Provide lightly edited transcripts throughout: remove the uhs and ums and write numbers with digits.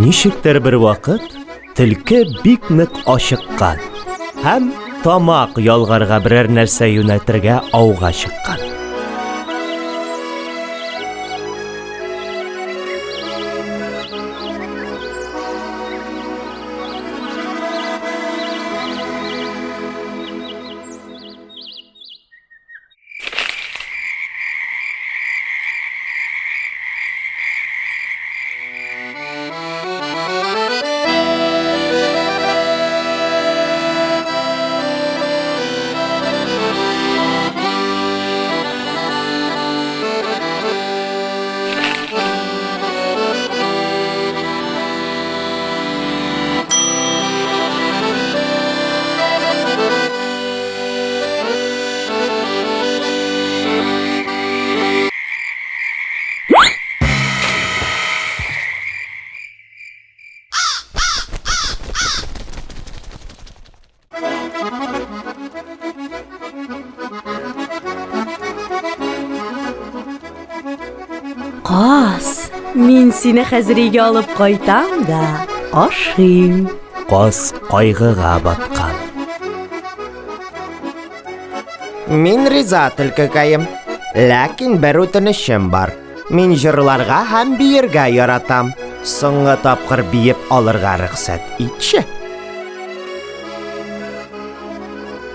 Ничектер бер вакыт төлке бик нык ачыккан һәм тамак ялгарга берәр нәрсә юнәтергә ауга чыккан. Каз, мин сине хәзер өйгә алып кайтам да ашыйм. Каз кайгыга баткан. Мин риза, төлкекәем. Ләкин бер үтенечем бар. Мин җырларга һәм биергә яратам. Соңгы тапкыр биеп алырга рөхсәт итче.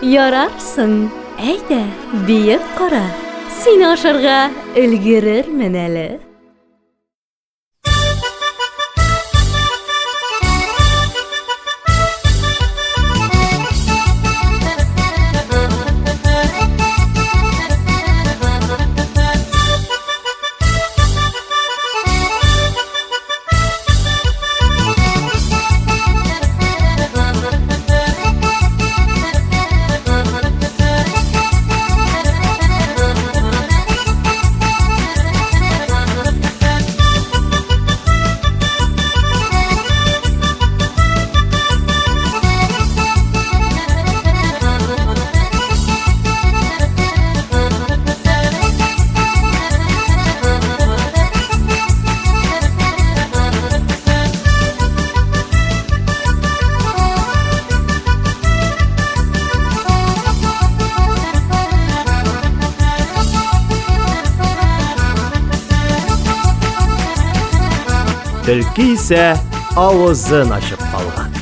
Ярарсың, әйдә, биеп кара. Сине ашарга өлгерермен әле. Төлке исә авызын ачып калган.